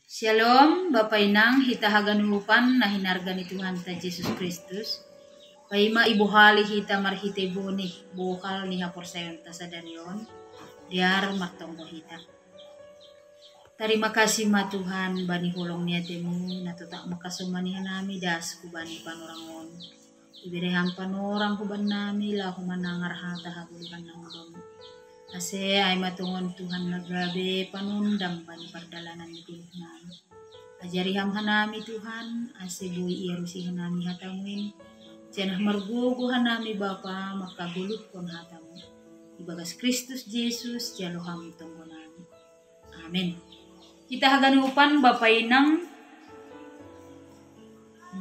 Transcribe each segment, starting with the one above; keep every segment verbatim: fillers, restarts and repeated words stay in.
Shalom, Bapa Inang, hita haganupan na hinarga ni Tuhanta Jesus Kristus. Paima ibohali hita marhite bonih bohal ni haporsayaonta sadari on, dear martonggo hita. Tarima kasih ma Tuhan bani holong ni atemu, na totap makasoman ni hanami das hubani panorang on. Ibere Ham panorang hubannami laho manangar hata hagoluhan na hudon. Ase ai ma tongon Tuhan na gabe panondang bani pardalanan ni goluhnami. Ajari Ham hanami Tuhan, ase boi iarusi hanami hatamu in. Janah margogo hanami Bapa mangkagoluhkon hatamu. Ibagas Kristus Jesus jalo Ham tonggonami. Amen. Hita haganupan Bapa Inang,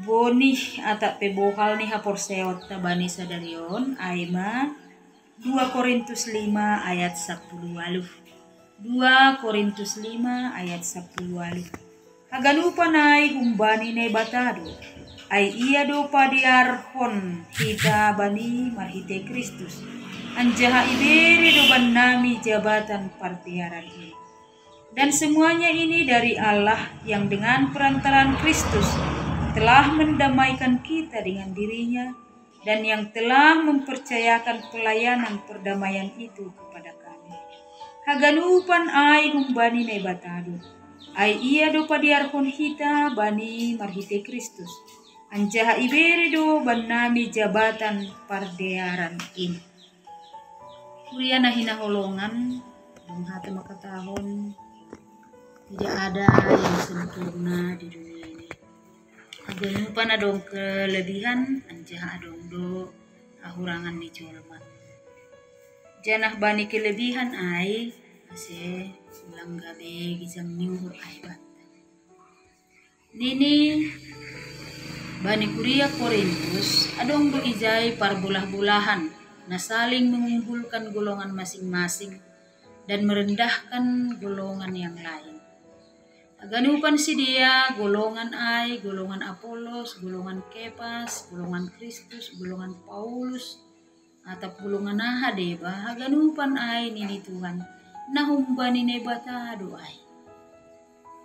bonih atap pe bohal ni haporsayaonta bani sadari on, ai ma dua Korintus lima ayat sapuluh waluh. Dua Korintus lima ayat sapuluh waluh. Haganupan ai humbani Naibata do, ai Ia do padearhon hita Bani marhitei Kristus, anjaha ibere do bannami jabatan pardearan in. Dan semuanya ini dari Allah yang dengan perantaraan Kristus telah mendamaikan kita dengan dirinya dan yang telah mempercayakan pelayanan perdamaian itu kepada kami. Haganupan ai humbani Naibata do, ai Ia do padearhon hita Bani marhitei Kristus, anjaha ibere do bannami jabatan pardearan in. Kuria na hinaholongan, dong hata mangkatahon, tidak ada yang sempurna di dunia ini. Haganupan adong kelebihan, anjaha adong do hahurangan ni jolma. Janah bani kelebihan ai, ase ulang gabe gijang ni uhur ai banta. Nini bani kuria Korintus, adong do ijai parbolah-bolahan, na saling mengunggulkan golongan masing-masing dan merendahkan golongan yang lain. Haganupan sidea, golongan ai, golongan Apolos, golongan Kepas, golongan Kristus, golongan Paulus, atap golongan aha deba, haganupan ai nini Tuhan, na humbani Naibata do ai.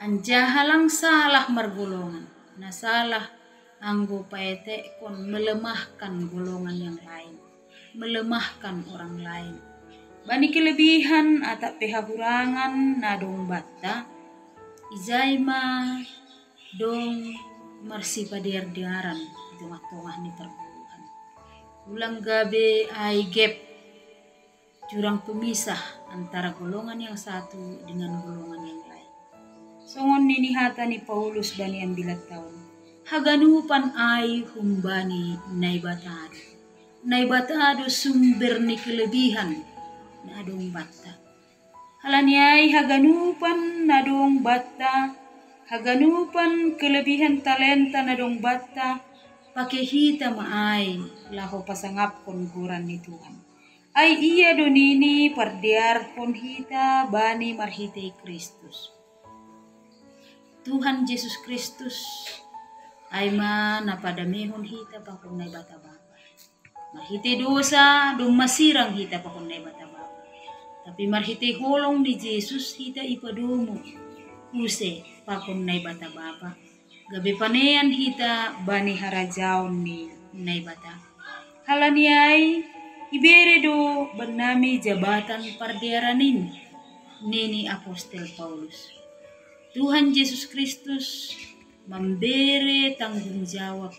Anjaha lang salah margolongan, na salah anggo paetekkon melemahkan golongan yang lain, melemahkan orang lain. Bani kelebihan atap pe hahurangan na dong banta, ijai ma dong marsipadear-dearan i tongah-tongah ni pargoluhan. Ulang gabe ai gap, jurang pemisah antara golongan yang satu dengan golongan yang lain. Songon nini hata ni Paulus bani ambilan taon, haganupan ai humbani Naibata do. Naibata do sumber ni kelebihan na dong banta. Halani ai haganupan na dong banta, haganupan kelebihan talenta na dong banta, pake hita ma ai laho pasangapkon goran ni Tuhan. Ai Ia do nini pardearhon hita Bani marhitei Kristus. Tuhan Jesus Kristus ai ma na padamehon hita pakon Naibata Bapa. Marhitei dosa domma sirang hita pakon Naibata Bapa. Tapi marhitei holong ni Jesus hita ipadomu use pakon Naibata Bapa, gabe panean hita bani harajaon ni Naibata. Halani ai ibere do bannami jabatan pardearan in, nini apostel Paulus. Tuhan Jesus Kristus mambere tanggung jawab,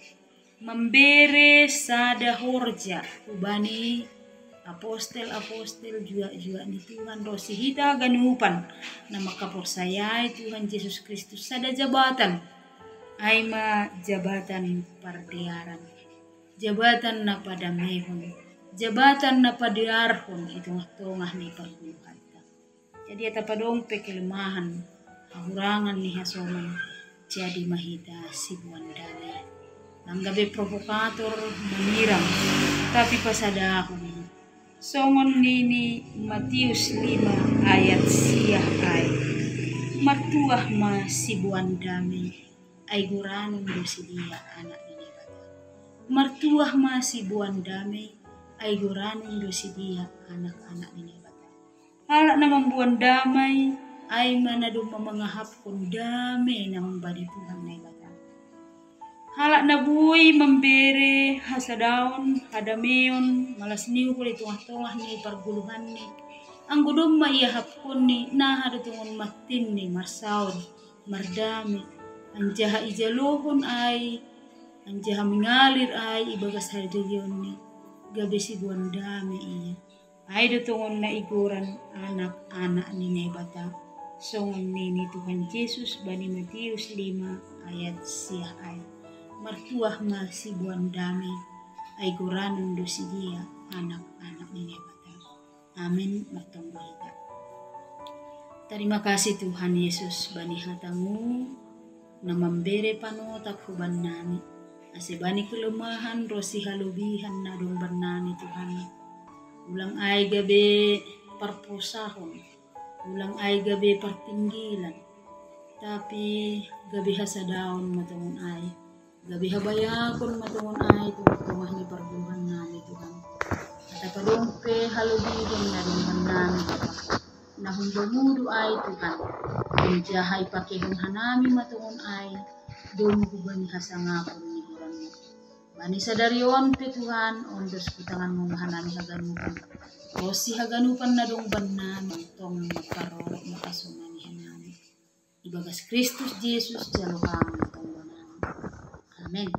mambere sada horja hubani apostel-apostel juak-juak ni Tuhan ronsi hita haganupan na mangkaporsayai Tuhan Jesus Kristus sada jabatan, ai ma jabatan pardearan, jabatan na padamehon, jabatan na padearhon i tongah-tongah ni pargoluhanta. Jadi atap adong pe kelemahan, hahurangan ni hasoman, jadi ma hita siboan damai. Lang gabe provokator, manyirang, tapi pasadahon songon nini Matius lima ayat sia ai. Martuah ma siboan damai, ai goranon do sidea anak ni Naibata. Martuah ma siboan damai, ai goranon do sidea anak-anak ni Naibata. Halak na mamboan damai, ai ma na domma mangahapkon dame na umbani Tuhan Naibata. Halak na boi mambere hasadaon, hadameon, malas ni uhur i tongah-tongah ni pargoluhanni, anggo domma iahapkonni, naha do tongon mattinni marsaor, mardame, anjaha ijalohon ai, anjaha mingalir ai ibagas hadirionni, gabe siboan dame ia. Ai do tongon na igoran anak-anak ni Naibata, songon nini Tuhan Jesus bani Matius lima ayat sia ai. Martuah ma siboan dame, ai goranon do sidia anak-anak ni Naibata. Amin. Martonggo hita. Tarima kasih Tuhan Yesus bani hatamu na mambere panotak hubannami, ase bani kelemahan ro sihalobihan na dong bannami Tuhan. Ulang ai gabe parposahon, ulang ai gabe partinggilan, tapi gabe hasadaon ma tongon ai, gabe habayakon ma tongon ai tongah-tongah ni pargoluhannami Tuhan. Atap adong pe halobihan na dong bannami Tuhan, na humbamu do ai Tuhan, anjaha ipakehon hanami ma tongon ai domu hubani hasangapon ni goranmu. Bani sadari on pe Tuhan, ondos hutanganmu ma hanami haganupan, ronsi haganupan na dong bannami, tong parorot ma hasonami hanami. Ibagas Kristus Jesus jalo hami tonggonami. Amin.